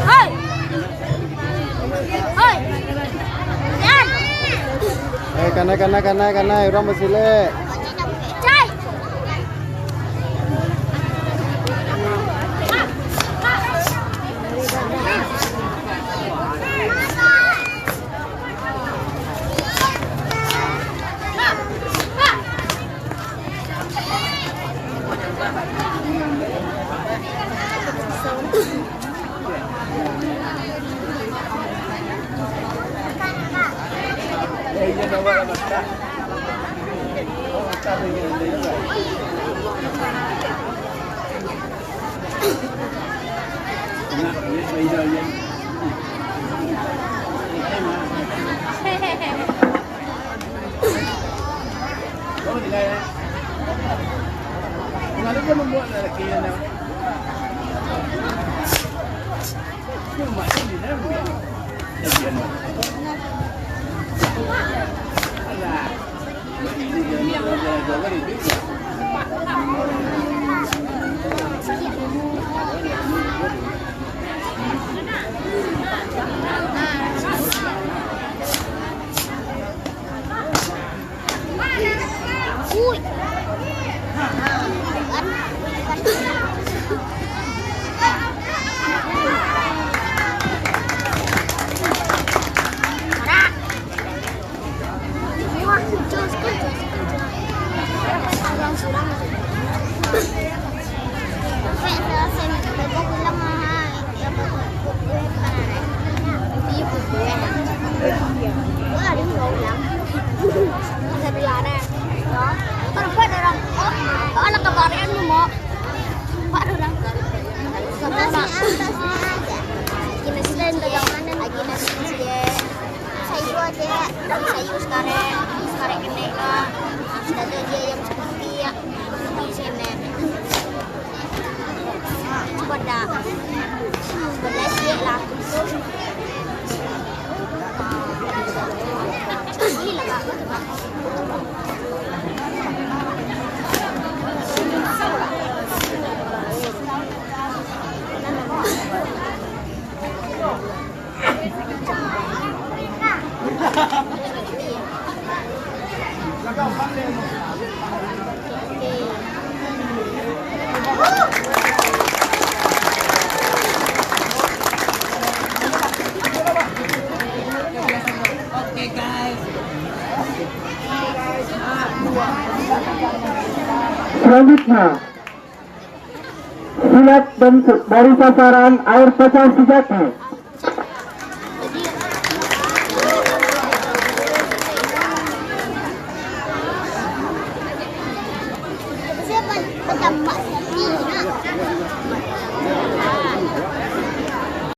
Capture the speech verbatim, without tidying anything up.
Hei! Hei! Jan! Eh, kanai, kanai, kanai, kanai, urang basilek. Cai! Sayur aja, sayur sekarang, sekarang kena lah. Sudah tu dia yang seperti ya, di sini. Cuba dah. Cuba dah sikit lah. Ini lah, Kak. Selanjutnya, silat dan dari sasaran air pasang sejati.